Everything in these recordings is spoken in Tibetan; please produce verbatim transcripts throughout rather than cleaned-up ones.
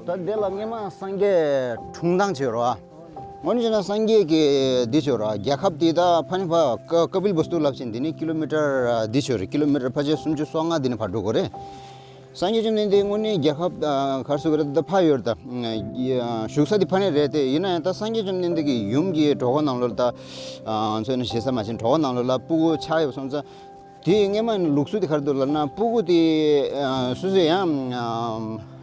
ད་འདི་ལ་སྔས་མ་སངས་རྒྱས་འཁྲུངས་སྟངས་བྱས་རོ། དངོས་གནས་བྱས་ན་སངས་རྒྱས་ཀྱི་འདི་བྱས་རོ། རྒྱལ་ཁབ་དེ་ད་ཕ་ནི་ཕ་ཀ་ཀ་པིལ་བསྟུ་ལབ་ཅིང་འདི་ནི་ཀི་ལོ་མི་ཊར་འདི་བྱས་རེད། ཀི་ལོ་མི་ཊར་ཕལ་ཆེར་སུམ་ཅུ་སོ་ལྔ་འདི་ནི་ཕར་འགྲོ་དགོས་རེད། སངས་རྒྱས་བཅོམ་ལྡན་འདས་དངོས་གནས་རྒྱལ་ཁབ་ག་རེ་ཟེར་དགོས་རེད། ད་ཕ་ཡོད་རེད། ད་བཞུགས་ས་དེ་ཕ་ནི་རེད་དེ། ཡིན་ན་ཡང་ད་སངས་རྒྱས་བཅོམ་ལྡན་འདས་ཀྱི་ཡུམ་གྱི་གྲོགས་ནང་ལོགས་ད་ང་ཚོས་ནི་ཞེ་ས་མ་བྱིན་གྲོགས་ནང་ལོགས་ལ་སྤུ་གུ་ཆགས་ཡོད་སོང་ཙང་། དེ་སྔས་མ་ནི་ལུགས་སྲོལ་དེ་ག་རེ་འདུག་ལབ་ན། སྤུ་གུ་དེ་ཨ་སོ་སོའི་ཡང་ཨ་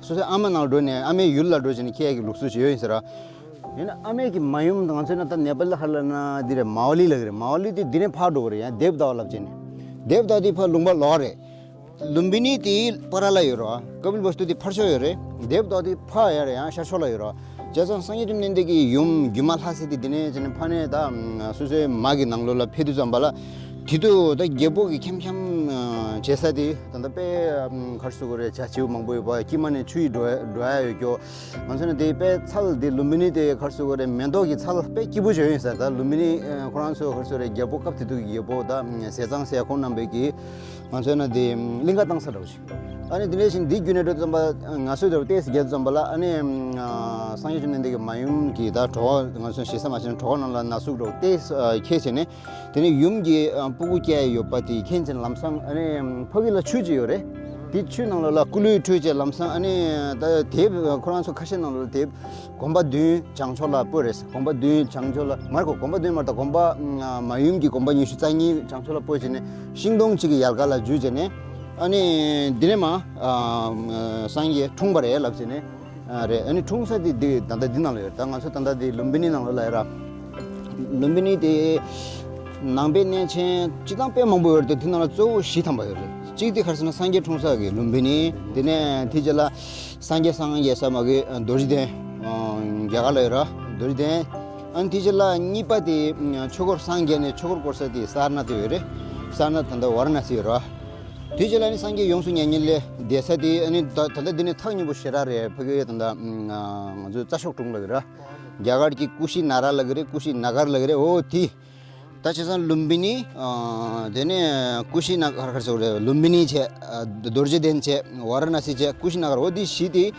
སོ་སོའི་ཨ་མ་ནང་འགྲོ་ནས་ཨ་མའི་ཡུལ་ལ་འགྲོ་བྱས་ནས་སྐྱེ་ཡག་གི་ལུགས་སྲོལ་ཞིག་ཡོད་ཡིན་ཟེར་ར། ཡིན་ན་ཨ་མའི་གི་མ་ཡུམ་ང་ཚོའི་ནང་ད་ནེ་པ་ལི་ལ་ག་རེ་ལབ་ན་འདི་རེད། མའོ་ལི་ལབ་ཀྱི་རེད། མའོ་ལི་དེ་འདི་ནས་ཕར་འགྲོ་གི་རེད། ཡང་དེབ་ད་བ་ལབ་བྱས་ནས། དེབ་ད་དེ་ཕར་ལུང་པ་ལོགས་རེད། ལུམ་བི་ནི་དེ་པ་ར་ལ་ཡོད་རོ། ཀ་པིལ་བསྟུ་དེ་ཕར་ཕྱོགས་ཡོད་རེད། དེབ་ད་དེ་ཕ་ཡ་རེད། ཡང་ཤར་ཕྱོགས་ལ་ཡོད་རོ། བྱས་ཙང་སངས་རྒྱས་བཅོམ་ལྡན་འདས་ཀྱི་ཡུམ་སྒྱུ་མ་ལྷ་སྲས་དེ་འདི་ནས་བྱས་ནས་ཕ་ནས་ད་སོ་སོའི་མ་གི་ནང་ལོགས་ལ་ཕེབས་དུས་ཙམ་པ་ལ། དེ་དུས་ད་རྒྱལ་པོ་གི་ཁྱིམ་ཁྱིམ་བྱེད་ས་དེ་ད་ལྟ་དཔེ་ག་རེ་ཟེར་དགོས་རེད། བྱ་བྱིའུ་མང་པོ་ཡོད་པ། སྐྱེས་མ་ནས་ཆུ་ཡི་འགྲོ་འགྲོ་ཡ་ཡོད་ཀྱོ། ང་ཚོ་ནི་དེ་དཔེ་ཚལ་དེ་ལུམ་བི་ནི་དེ་ག་རེ་ཟེར་དགོས་རེད། མེ་ཏོག་གི་ཚལ་དཔེ་སྐྱིད་པོ་ཞིག་ཡིན་ཟེར། ད་ལུམ་བི་ནི་ཁོ་རང་ཚོ་ག་རེ་ཟེར་དགོས་རེད། རྒྱལ་པོ་སྐབས་དེ་དུས་ཀྱི་རྒྱལ་པོ་ད་ཟས་གཙང་ཟས་ཁོང་རྣམ་པས་ཀྱི། ང་ཚོའི་ནང་དེ་གླིང་ག་བཏང་ས་འདྲ་བོ་ཞིག་ཨ་ནི་དེ་འདྲ་ཞིག་འདི་བརྒྱུད་ནས་འགྲོ་ཙམ་པ། ང་ཚོའི་འདྲ་བོ་ཏོག་ཙམ་རྒྱག་ཙམ་པ་ལ། ཨ་ནི་སངས་རྒྱས་བཅོམ་ལྡན་འདས་ཀྱི་མ་ཡུམ་གྱི་ད་གྲོགས་པོ། ང་ཚོ་ཞེ་ས་མ་བྱས་ན་གྲོགས་པོ་ནང་ལ་ན་ཟུག་འདྲ་བོ་ཏོག་ཙམ་ཁྱེར་བྱས་ནས། དེ་ནས་ཡུམ་གྱི་སྤུ་གུ་སྐྱེ་ཡོད་པ་དེ་མཁྱེན་བྱས་ལམ་སང་། ཨ་ནི་ཕ་གི་ལ་ཆུ་ཅིག་ཡོད་རེད། དེ་ཆུ་ནང་ལོགས་ལ་སྐུ་ལུས་བཀྲུས་བྱས་ལམ་སང་། ཨ་ནི་ད་དེབ་ཁོ་རང་ཚོ་ཁ་ཤས་ནང་ལོགས་ལ་དེབ། གོམ་པ་བདུན་བྱང་ཕྱོགས་ལ་སྤོས་རེད། གོམ་པ་བདུན་བྱང་ཕྱོགས་ལ་མར་གོ། གོམ་པ་བདུན་མར་ད་གོམ་པ་མ་ཡུམ་གྱི་གོམ་པ་ཉི་ཤུ་རྩ་གཉིས་བྱང་ཕྱོགས་ལ་སྤོས་བྱས་ནས་ཤིང་སྡོང་གཅིག་གི་ཡལ་ག་ལ་འཇུས་བྱས་ནས། ཨ་ནི་འདི་ནས་མ་སངས་རྒྱས་འཁྲུངས་པ་རེད་ལབ་བྱས་ནས་རེད། ཨ་ནི་འཁྲུངས་ས་དེ་འདི་ད་ལྟ་འདི་ནང་ལ་ཡོད། ད་ང་ཚོ་ད་ལྟ་འདི་ལུམ་བི་ནི་ནང་ལ་ལ་ཡོད་ར། ལུམ་བི་ནི་དེ་ནང་པའི་གནས་ཆེན་སྤྱིར་བཏང་དཔེ་མང་པོ་ཡོད་རེད་དེ། དེ་ནང་ལ་གཙོ་བོ་བཞི་ཐམ་པ་ཡོད་རེད། གཅིག་དེ་ག་རེ་ཟེར་ན་སངས་རྒྱས་འཁྲུངས་ས་གི་ལུམ་བི་ནི། དེ་ནས་དེ་རྗེས་ལ་སངས་རྒྱས་སངས་རྒྱས་ས་མ་གི་རྡོ་རྗེ་གདན། རྒྱ་གར་ལ་ཡོད་ར། རྡོ་རྗེ་གདན། ཨ་ནི་དེ་རྗེས་ལ་གཉིས་པ་དེ་ཆོས་འཁོར་སངས་རྒྱས་ནས་ཆོས་འཁོར་བསྐོར་ས་དེ་སར་ནཱཐ་ཡོད་རེད། སར་ནཱཐ་ད་ལྟ་ཝ་ར་ཎ་སི་ཡོད་ར། དེ་རྗེས་ལ་ནི་སངས་རྒྱས་ཡོངས་སུ་མྱ་ངན་ལས་འདས་ས་དེ། ཨ་ནི་ད་ད་ལྟ་འདི་ནི་ཐག་ཉེ་པོ་ཞེ་དྲག་རེད། ཕ་གི་ད་ལྟ་ང་ཚོའི་རྩྭ་མཆོག་གྲོང་ལབ་ཀྱི་ར། རྒྱ་གར་གྱི་ཀུ་ཤི་ན་ར་ལབ་ཀྱི་རེད། ཀུ་ཤི་ན་གར་ལབ་ཀྱི་རེད། འོ་དེ། ད་བྱས་ཙང་ལུམ་བི་ནི། ཨ་དེ་ནས་ཀུ་ཤི་ན་གར་ག་རེ་ཟེར་དགོས་རེད། ལུམ་བི་ནི་བྱས། ཨ་རྡོ་རྗེ་གདན་བྱས། ཝ་ར་ཎ་སི་བྱས། ཀུ་ཤི་ན་གར། འོ་དེ་བཞི་དེ་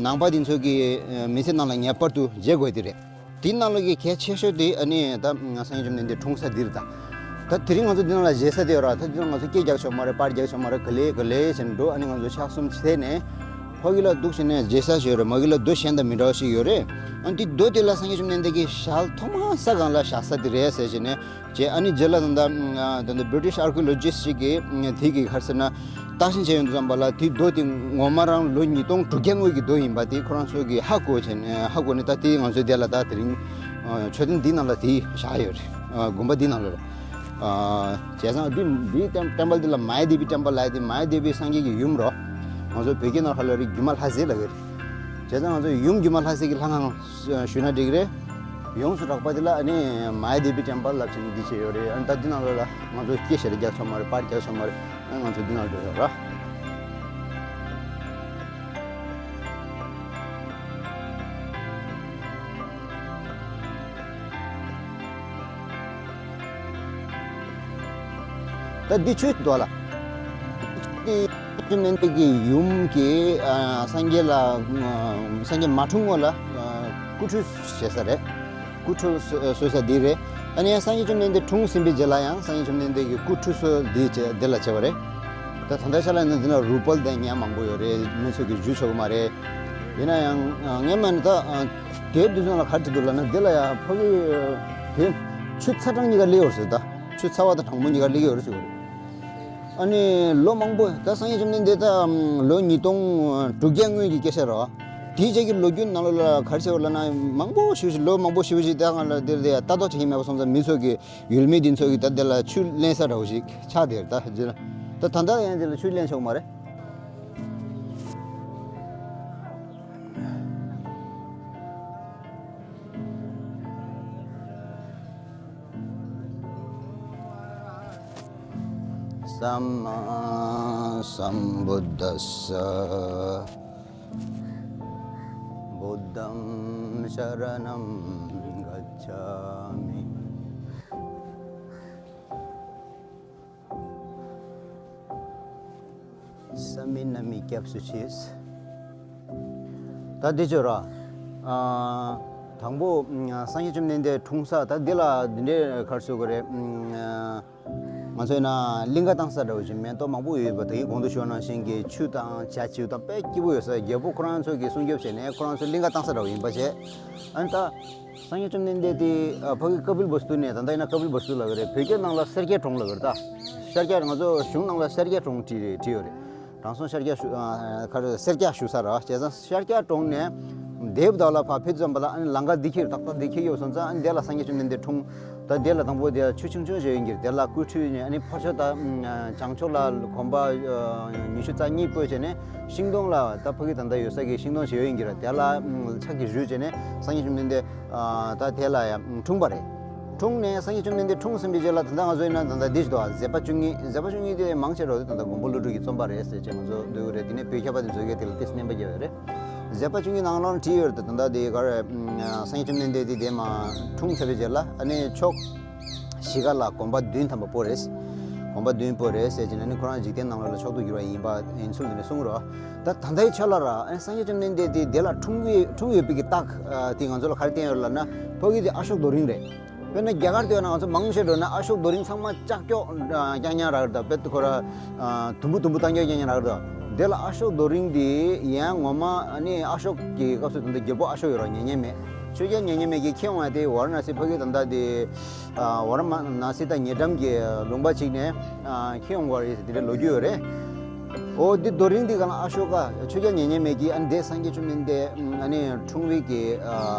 ནང་པ་དེ་ཚོ་གི་ཨ་མི་ཚེ་ནང་ལ་ངེས་པར་དུ་མཇལ་དགོས་དེ་རེད། དེའི་ནང་ལོགས་ཀྱི་གལ་ཆེ་ཤོས་དེ་ཨ་ནི་ད་སངས་རྒྱས་བཅོམ་ལྡན་འདས་འཁྲུངས་ས་འདི་རེད་ད། ད་དེ་རིང་ང་ཚོ་འདི་ནང་ལ་མཇལ་ས་དེ་ཡོད་ར། ད་འདི་ནང་ང་ཚོ་སྐད་རྒྱག་ཆོག་མ་རེད། པར་རྒྱག་ཆོག་མ་རེད། ག་ལེ་ག་ལེ་བྱས་ནས་འགྲོ། ཨ་ནི་ང་ཚོ་ཕྱག་གསུམ་བྱས་ནས་ཕ་གི་ལ་འདུག་བྱས་ནས་མཇལ་ས་ཞིག་ཡོད་རེད། མ་གི་ལ་རྡོ་གཞན་དང་མི་འདྲ་བ་ཞིག་ཡོད་རེད། ཨ་ནི་དེ་རྡོ་དེ་ལ་སངས་རྒྱས་བཅོམ་ལྡན་འདས་ཀྱི་ཞལ་ཐོག་མ་ས་སྒང་ལ་བཞག་ས་དེ་རེད་ཟེར་བྱས་ནས། བྱས། ཨ་ནི་རྗེས་ལ་ད་ལྟ་ད་ལྟ་བྷི་རི་ཊིཤ་ཨར་ཀི་ཡོ་ལོ་ཇི་སི་ཊི་ཞིག་གིས་དེ་གི་ག་རེ་ཟེར་ན་བརྟག་ཞིབ་བྱས་ཡོང་དུས་ཙམ་པ་ལ། དེ་རྡོ་དེ་ངོ་མ་རང་ལོ་ཉིས་སྟོང་དྲུག་བརྒྱ་སྔོན་གྱི་རྡོ་ཡིན་པ་དེ་ཁོ་རང་ཚོ་གིས་ཧ་གོ་བྱས་ནས། ཧ་གོ་ནས་ད་དེ་ང་ཚོའི་དེ་ལ་ད་དེ་རིང་མཆོད་རྟེན་འདི་ནང་ལ་དེ་བཞག་ཡོད་རེད། དགོན་པ་འདི་ནང་ལ་རེད། བྱས་ཙང་འདི་འདིའི་ཊེམ་པལ་འདི་ལ་མ་ཡ་དེ་བི་ཊེམ་པལ་ལབ་ཡ་དེ། མ་ཡ་དེ་བི་སངས་རྒྱས་ཀྱི་ཡུམ་རོ། ང་ཚོ་བོད་སྐད་ནང་ཧ་ལ་རི་སྒྱུ་མ་ལྷ་སྲས་ལབ་ཀྱི་རེད། བྱས་ཙང་ང་ཚོ་ཡུམ་སྒྱུ་མ་ལྷ་སྲས་ཀྱི་ལྷ་ཁང་ཞུས་ན་འགྲིག་གི་རེད། ཡོངས་སུ་གྲགས་པ་དེ་ལ་ཨ་ནི་མ་ཡ་དེ་བི་ཊེམ་པལ་ལབ་བྱས་ནས་འདི་བྱས་ཡོད་རེད། ཨ་ནི་ད་འདི་ནང་ལོགས་ལ་ང་ཚོ་སྐད་ཞེ་དྲག་རྒྱག་ཆོག་མ་རེད། པར་རྒྱག་ཆོག་མ་རེད། ཨ་ནི་ང་ཚོ་འདི་ནང་འགྲོ་ཡོད་ར། ད་འདི་ཆུ་འདུག་ལ། འདི་བཅོམ་ལྡན་འདས་ཀྱི་ཡུམ་གྱིས་ཨ་སངས་རྒྱས་ལ་ཨ་སངས་རྒྱས་མ་འཁྲུངས་སྔོན་ལ་ཨ་སྐུ་ཁྲུས་བྱེད་ས་རེད། སྐུ་ཁྲུས་གསོལ་ས་འདི་རེད། ཨ་ནི་ཡང་སངས་རྒྱས་བཅོམ་ལྡན་འདས་འཁྲུངས་ཟིན་པའི་རྗེས་ལ་ཡང་སངས་རྒྱས་བཅོམ་ལྡན་འདས་ཀྱི་སྐུ་ཁྲུས་གསོལ་འདི་བྱས་འདི་ལ་བྱས་པ་རེད། ད་ད་ལྟ་ཆ་ལ་ནི་འདི་ན་རུ་པལ་དང་ཉ་མང་པོ་ཡོད་རེད། མི་ཚོ་གིས་འཇུ་ཆོག་གི་མ་རེད། ཡིན་ན་ཡང་ཨ་སྔས་མ་ནི་ད་ཨ་དེབ་འདི་ཚོ་ལ་ག་རེ་བྲིས་འདུག་ལབ་ན། འདི་ལ་ཡང་ཕ་གི་དེ་ཆུ་ཚ་གྲང་གཉིས་ཀ་སླེབས་ཡོད་རེད་ཟེར། ད་ཆུ་ཚ་བ་དང་གྲང་མོ་གཉིས་ཀ་སླེབས་ཡོད་རེད་ཟེར་བ་རེད། ཨ་ནི་ལོ་མང་པོ། ད་སངས་རྒྱས་བཅོམ་ལྡན་འདས་ད་ལོ་ཉིས་སྟོང་དྲུག་བརྒྱ་སྔོན་གྱི་སྐད་ཆ་རེད་བ། དེའི་རྗེས་ཀྱི་ལོ་རྒྱུས་ནང་ལོགས་ལ་ག་རེ་བྱས་པ་ལབ་ན། མང་པོ་ཞེ་པོ་ཅིག་ལོ་མང་པོ་ཞེ་པོ་ཅིག་ད་ང་ལ་འདིར་དེ་ལྟ་རྟོག་བྱེད་མཁན་མེད་པ་སོང་ཙང་། མི་ཚོ་གིས་ཡུལ་མི་འདི་ཚོ་གིས་ད་དེ་ལ་ཆུ་ལེན་ས་འདྲ་བོ་ཞིག་ཆགས་བསྡད་རེད། ད་རྗེས་ལ་ད་ད་ལྟ་ཡང་དེ་ལ་ཆུ་ལེན་ཆོག་མ་རེད། Sammāsambuddhassa. Buddhaṃ saraṇaṃ gacchāmi. བསམ་མེད་རྣམ་སྨིན་སྐྱབས་སུ་མཆིས། ད་འདི་བརྗོད་ར། ཨ། དང་པོ་སངས་རྒྱས་བཅོམ་ལྡན་འདས་འཁྲུངས་ས་ད་འདི་ལ་འདི་འདྲའི་ག་རེ་ཟེར་དགོས་རེད། ང་ཚོས་ན་གླིང་ག་བཏང་ས་འདྲ་བོ་ཅིག་མེ་ཏོག་མང་པོ་ཡོད་པ་དེ་གོང་དུ་ཞུས་ནང་བཞིན་གྱི་ཆུ་དང་བྱ་བྱིའུ་དང་དཔེ་སྐྱིད་པོ་ཡོད་ས། རྒྱལ་པོ་ཁོ་རང་ཚོ་གིས་སྲུང་སྐྱོབ་བྱས་ནས་ཁོ་རང་ཚོ་གླིང་ག་བཏང་ས་འདྲ་བོ་ཡིན་པ་བྱས། ཨ་ནི་ད་སངས་རྒྱས་བཅོམ་ལྡན་འདས་དེ་ཨ་ཕ་གི་ཀ་པིལ་བསྟུ་ནས། ད་ལྟ་ཡིན་ན་ཀ་པིལ་བསྟུ་ལབ་ཀྱི་རེད། བོད་སྐད་ནང་ལ་སེར་སྐྱའི་གྲོང་ལབ་ཀྱི་རེད། ད་སེར་སྐྱ་ང་ཚོ་གཞུང་ནང་ལ་སེར་སྐྱའི་གྲོང་བྲིས་རེད། བྲིས་ཡོད་རེད། དྲང་སྲོང་ཤར་རྒྱག་ཞུ། ཨ། ག་རེ། སེར་སྐྱ་ཞུ་ས་ར། བྱས་ཙང་ཤར་རྒྱག་གྲོང་ནས་དེབ་དག་ལ་ཕར་ཕེབས་ཙམ་པ་ལ། ཨ་ནི་ལམ་ཁ་འདི་ཁྱེར། ཏག་ཏག་འདི་ཁྱེར་ཡོད་སོང་ཙང་། ཨ་ནི་དེ་ལ་སངས་རྒྱས་བཅོམ་ལྡན་འདས་འཁྲུངས། ད་དེ་ལ་དང་པོ་དེ་ཆུ་ཆུང་ཆུང་ཞིག་ཡོད་ཀྱི་རེད། དེ་ལ་སྐུ་ཁྲུས་ནས། ཨ་ནི་ཕར་ཕྱོགས་ད་བྱང་ཕྱོགས་ལ་གོམ་པ་ཉི་ཤུ་རྩ་གཉིས་སྤོས་བྱས་ནས་ཤིང་སྡོང་ལ། ད་ཕ་གི་ད་ལྟ་ཡོད་ས་གི་ཤིང་སྡོང་ཞིག་ཡོད་ཀྱི་རེད། དེ་ལ་ཕྱག་གིས་གཞུས་བྱས་ནས་སངས་རྒྱས་བཅོམ་ལྡན་འདས། ཨ། ད་དེ་ལ་ཡང་འཁྲུངས་པ་རེད། འཁྲུངས་ནས་སངས་རྒྱས་བཅོམ་ལྡན་འདས་འཁྲུངས་ཟིན་པའི་རྗེས་ལ། ད་ལྟ་ང་ཚོ་ཡིན་ན་ད་ལྟ་འདི་ཞིག་འདུག། ཨ། བཟོད་པ་བཅུ་གཉིས། བཟོད་པ་བཅུ་གཉིས་དེ་མང་ཆེ་བ་དེ་ད་ལྟ་མགོན་པོ་ཀླུ་སྒྲུབ་ཀྱི་རྩོམ་པ་རེད་ཟེར་བྱས་ང་ཚོ་འདོད་ཀྱི་རེད། དེ་ནས་བོད་ཁྱད་པར་དེ་ཚོ་གས་དེ་ལ་ཏོག་ཙམ་སྣོན་པ་རྒྱག་ཡོད་རེད། བཟོད་པ་བཅུ་གཉིས་ནང་ལོགས་བྲིས་ཡོད་རེད། ད་ལྟ་དེ་ག་རེ། སངས་རྒྱས་བཅོམ་ལྡན་འདས་དེ་དེ་མ་འཁྲུངས་ཚར་བའི་རྗེས་ལ། ཨ་ནི་ཕྱོགས་བཞི་ཀ་ལ་གོམ་པ་བདུན་ཐམ་པ་སྤོས་རེད། གོམ་པ་བདུན་སྤོས་རེད་ཟེར་བྱས་ནས། ཨ་ནི་ཁོ་རང་འཇིག་རྟེན་ནང་ལོགས་ལ་མཆོག་ཏུ་གྱུར་པ་ཡིན་པ་ཡིན་ཚུལ་དེ་འདྲ་གསུངས་རོགས། ད་ད་ལྟའི་ཆ་ལ་ར། ཨ་ནི་སངས་རྒྱས་བཅོམ་ལྡན་འདས་དེ་དེ་ལ་འཁྲུངས་ཡོད། འཁྲུངས་ཡོད་པའི་གི་རྟགས་དེ་ང་ཚོ་ལ་ག་རེ་བསྟན་ཡོད་ལབ་ན། ཕ་གི་དེ་ཨ་ཤོག་རྡོ་རིང་རེད། དཔེར་ན་རྒྱ་གར་དེ་ན་ང་ཚོ་མང་ཆེ་འགྲོ་ན་ཨ་ཤོག་རྡོ་རིང་ཚང་མ་ལྕགས་ཀྱོག་རྐྱང་རྐྱང་རག་གི་རེད། དཔེ་ཁོ་ར་དུམ་བུ་དུམ་བུ་རྐྱང་ཀྱོག་རྐྱང་རྐྱང་རག་གི་རེད། དེ་ལ་ཨ་ཤོག་རྡོ་རིང་དེ་ཡང་ངོ་མ་ཨ་ནི་ཨ་ཤོག་གི་སྐབས་སུ། ད་ལྟ་རྒྱལ་པོ་ཨ་ཤོག་ཡོད་ར། མཉན་ཡོད་མེད། ཆོས་རྒྱལ་མཉན་ཡོད་མེད་ཀྱིས་ཁྱེར་འོང་བ་དེ་ཝཱ་ར་ཎ་སི། ཕ་གི་ད་ལྟ་དེ་ཝཱ་ར་ཎ་སི་དང་ཉེ་འགྲམ་གྱི་ལུང་པ་ཅིག་ནས་ཁྱེར་ཡོང་དགོས་རེད་ཟེར་དེ་འདྲའི་ལོ་རྒྱུས་ཡོད་རེད། འོ། འདི་རྡོ་རིང་འདི་ག་ལ་ཨ་ཤོ་ཀ། ཆོས་རྒྱལ་མཉན་ཡོད་མེད་ཀྱིས། ཨ་ནི་དེ་སངས་རྒྱས་བཅོམ་ལྡན་འདས་ཨ་ནི་འཁྲུངས་པའི་གི་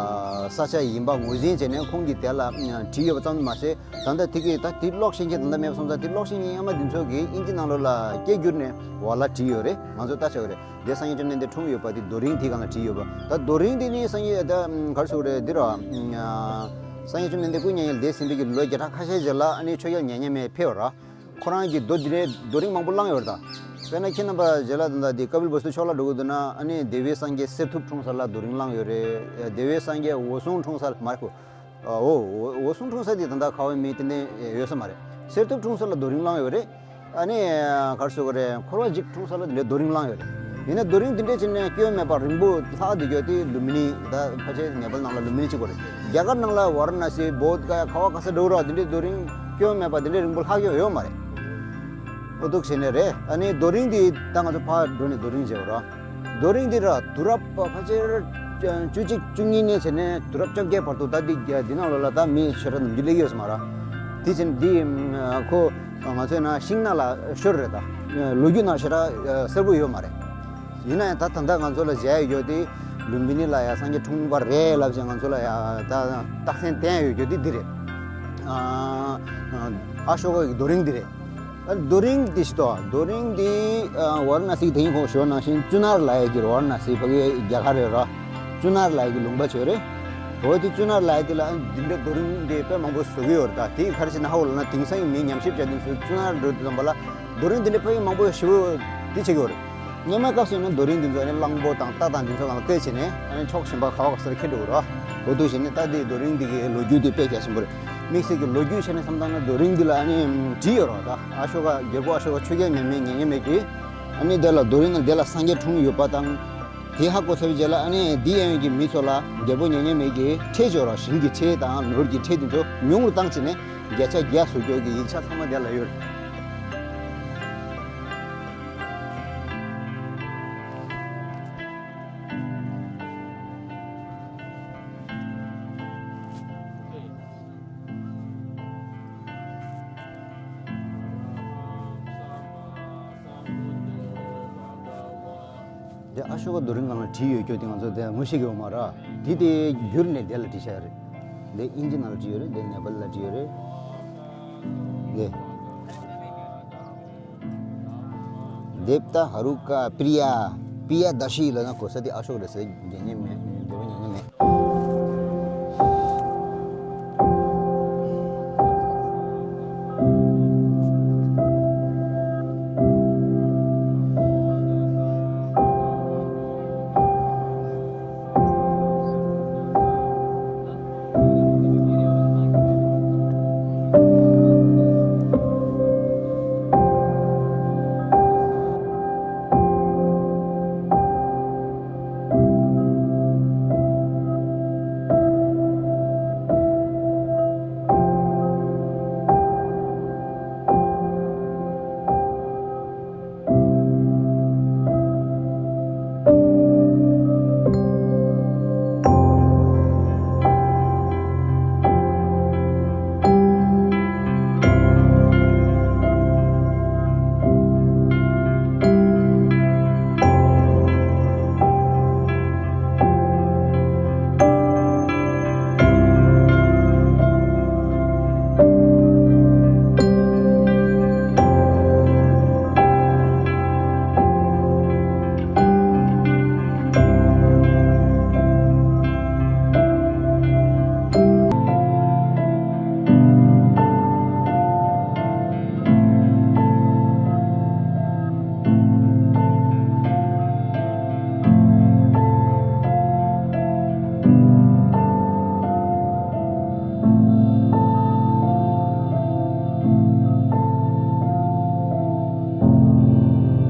ས་ཆ་ཡིན་པ་ངོས་འཛིན་བྱས་ནས། ཁོང་གིས་དེ་ལ་བྲིས་ཡོད་པ་ཙམ་མ་ཟད། ད་ལྟ་དེ་གི་ད་དེ་ཀློག་ཤེས་མཁན་ད་ལྟ་མེད་པ་སོང་ཙང་། དེ་ཀློག་ཤེས་མཁན་སྔོན་མ་འདི་ཚོ་གིས་དབྱིན་ཇི་ནང་ལོགས་ལ་སྐད་བསྒྱུར་ནས་འོག་ལ་བྲིས་ཡོད་རེད། ང་ཚོ་ལྟ་ཆོག་རེད། དེ་སངས་རྒྱས་བཅོམ་ལྡན་འདས་འཁྲུངས་ཡོད་པ་དེ་རྡོ་རིང་དེ་ག་ལ་བྲིས་ཡོད་པ། ད་རྡོ་རིང་དེ་ནི་སངས་རྒྱས། ད་ག་རེ་ཟེར་དགོས་རེད། འདི་ར། སངས་རྒྱས་བཅོམ་ལྡན་འདས་སྐུ་མྱ་ངན་ལས་འདས་ཟིན་པའི་གི་ལོ་བརྒྱ་ཕྲག་ཁ་ཤས་རྗེས་ལ། ཨ་ནི་ཆོས་རྒྱལ་མཉན་ཡོད་མེད་ཕེབས་པ་ར། ཁོ་རང་གིས་རྡོ་འདི་འདྲའི་རྡོ་རིང་མང་པོ་བསླངས་ཡོད་རེད་ད། དཔེར་ན་ཁྱེད་རྣམ་པ་རྗེས་ལ་ད་ལྟ་འདི་ཀ་པིལ་བསྟུ་ཕྱོགས་ལ་འགྲོ་གི་འདུག་ན། ཨ་ནི་དེ་བའི་སངས་རྒྱས་གསེར་ཐུབ་འཁྲུངས་ས་ལ་རྡོ་རིང་བསླངས་ཡོད་རེད། དེ་བའི་སངས་རྒྱས་འོད་སྲུང་འཁྲུངས་ས་ལ། མ་རེད་ཁོ། འོ། འོ། འོད་སྲུང་འཁྲུངས་ས་དེ་ད་ལྟ་ག་པར་མེད། དེ་ནས་ཡོད་ས་མ་རེད། གསེར་ཐུབ་འཁྲུངས་ས་ལ་རྡོ་རིང་བསླངས་ཡོད་རེད། ཨ་ནི་ག་རེ་ཟེར་དགོས་རེད། འཁོར་བ་འཇིག་འཁྲུངས་ས་ལ་དེ་འདྲའི་རྡོ་རིང་བསླངས་ཡོད་རེད། ཡིན་ན་རྡོ་རིང་དེ་འདྲས་བྱས་ནས་སྐྱོན་མེད་པ་རིང་པོ་ལྷག་བསྡད་རྒྱུ་དེ་ལུམ་བི་ནི། ད་ཕལ་ཆེར་ནེ་པཱལ་ནང་ལ་ལུམ་བི་ནི་གཅིག་པོ་རེད། རྒྱ་གར་ནང་ལ་ཝཱ་ར་ཎ་སི། བོད་ག་ཡ་ག་བ་ག་ས་འགྲོ་ར། དེ་འདྲའི་རྡོ་རིང་སྐྱོན་མེད་པ་དེ་འདྲའི་རིང་པོ་ལྷག་ཡོད་ཡོད་མ་རེད། འོ་འདུག་བྱས་ནས་རེད། ཨ་ནི་རྡོ་རིང་འདི་ད་ང་ཚོ་ཕར་འགྲོ་ནས་རྡོ་རིང་མཇལ་བ་ར། རྡོ་རིང་འདི་ར་དུས་རབས་ཕལ་ཆེར་བཅུ་གཅིག་བཅུ་གཉིས་ནས་བྱས་ནས་དུས་རབས་བཅོ་བརྒྱད་བར་དུ། ད་འདི་འདི་ནང་ལོགས་ལ་ད་མི་ཞེ་དྲག་ནམ་རྒྱུན་སླེབས་ཡོད་ས་མ་ར། དེ་བྱས་ནས་འདི་ཁོ་ང་ཚོའི་ནང་ཤིང་ནགས་ལ་ཤོར་རེད་ད། ལོ་རྒྱུས་ནང་ཞེ་དྲག་གསལ་པོ་ཡོད་མ་རེད། ཡིན་ན་ཡང་ད་ད་ལྟ་ང་ཚོ་ལ་མཇལ་ཡོད་རྒྱུ་དེ་ལུམ་བི་ནི་ལ་ཡ་སངས་རྒྱས་འཁྲུངས་པ་རེད་ལབ་བྱས་ང་ཚོ་ལ་ཡ་ད་རྟགས་མཚན་བསྟན་ཡོད་རྒྱུ་དེ་འདི་རེད། ཨ་ཨ་ཤོ་ཀ་གི་རྡོ་རིང་འདི་རེད། ཨ་རྡོ་རིང་འདི་ཞིག་ཏོ། རྡོ་རིང་འདི་ཨ་ཝཱ་ར་ཎ་སི་དེ་ཡིན་ཁོང་ཞོར་ནང་བཞིན་ཙུ་ནར་ལ་ཡ་གི། ཝཱ་ར་ཎ་སི་ཕ་གི་རྒྱ་གར་རེད་ར། ཙུ་ནར་ལ་ཡ་གི་ལུང་པ་ཆོས་རེད། འོ་དེ་ཙུ་ནར་ལ་ཡ་དེ་ལ་འདི་འདྲ་རྡོ་རིང་འདི་དཔེ་མང་པོ་བཟོ་གི་ཡོད་རེད་ད། དེ་ག་རེ་བྱས་ན་ཧ་གོ་ལབ་ན། དེང་སང་གི་མི་ཉམས་ཞིབ་བྱ་དུས་སུ་ཙུ་ནར་འགྲོ་དུས་ཙམ་པ་ལ། རྡོ་རིང་འདི་འདྲའི་ཕ་གི་མང་པོ་ཞེ་པོ་འདི་བྱེད་ཀྱི་ཡོད་རེད། སྔོན་མའི་སྐབས་སུ་ཡིན་ན་རྡོ་རིང་འདི་ཚོ་ནི་གླང་པོ་དང་རྟ་དང་འདི་ཚོ་ལ་བརྟེན་བྱས་ནས། ཨ་ནི་ཕྱོགས་གཞན་པ་ག་བ་ག་སར་འཁྱེར་འགྲོ་གི་རེད། འོ་འདུག་བྱས་ནས་ད་འདི་རྡོ་རིང་འདི་གི་ལོ་རྒྱུས་འདི་དཔེ་རྒྱ་ཆེན་པོ་རེད། དམིགས་བསལ་གྱི་ལོ་རྒྱུས་བྱས་ནས་བསམ་བཏང་ན་རྡོ་རིང་འདི་ལ་ཨ་ནི་བྲིས་ཡོད་རེད་ད། ཨ་ཤོ་ཀ། རྒྱལ་པོ་ཨ་ཤོ་ཀ་ཆོས་རྒྱལ་མཉན་ཡོད་མེད། མཉན་ཡོད་མེད་ཀྱིས། ཨ་ནི་དེ་ལ་རྡོ་རིང་ལ་དེ་ལ་སངས་རྒྱས་འཁྲུངས་ཡོད་པ་དང་། དེ་ཧ་གོ་ཚར་བའི་རྗེས་ལ། ཨ་ནི་འདི་གཡས་གཡོན་གྱི་མི་ཚོ་ལ་རྒྱལ་པོ་མཉན་ཡོད་མེད་ཀྱིས་ཁྲལ་བཅོལ་ར། ཞིང་གི་ཁྲལ་དང་ནོར་གྱི་ཁྲལ་དེ་ཚོ་ཉུང་རུ་བཏང་བྱས་ནས། བརྒྱ་ཆ་བརྒྱ་བཟོ་རྒྱུ་གི་ཡིག་ཆ་ཚང་མ་དེ་ལ་ཡོད། དེ་ཨ་ཤོ་ཀ་རྡོ་རིང་སྒང་ལ་བྲིས་ཡོད་རྒྱུ་དེ་ང་ཚོ་དེ་ངོ་ཤེས་ཀྱི་ཡོད་མ་རེད། དེ་དེ་བསྒྱུར་ནས་དེ་ལ་བྲིས་བཞག་རེད། དེ་དབྱིན་ཇི་ནང་ལ་བྲིས་ཡོད་རེད། དེ་ནེ་པཱལ་ལ་བྲིས་ཡོད་རེད། དེ་དེབ་ཏ་ཧ་རུ་ཀ་པྲི་ཡ། པྲི་ཡ་དར་ཤི་ལབ་ན་གོ་ས་དེ་ཨ་ཤོ་ཀ་རེད་ཟེར། རྒྱལ་ཉེ་མེད། རྒྱལ་པོ་ཉེ་ཉེ་མེད།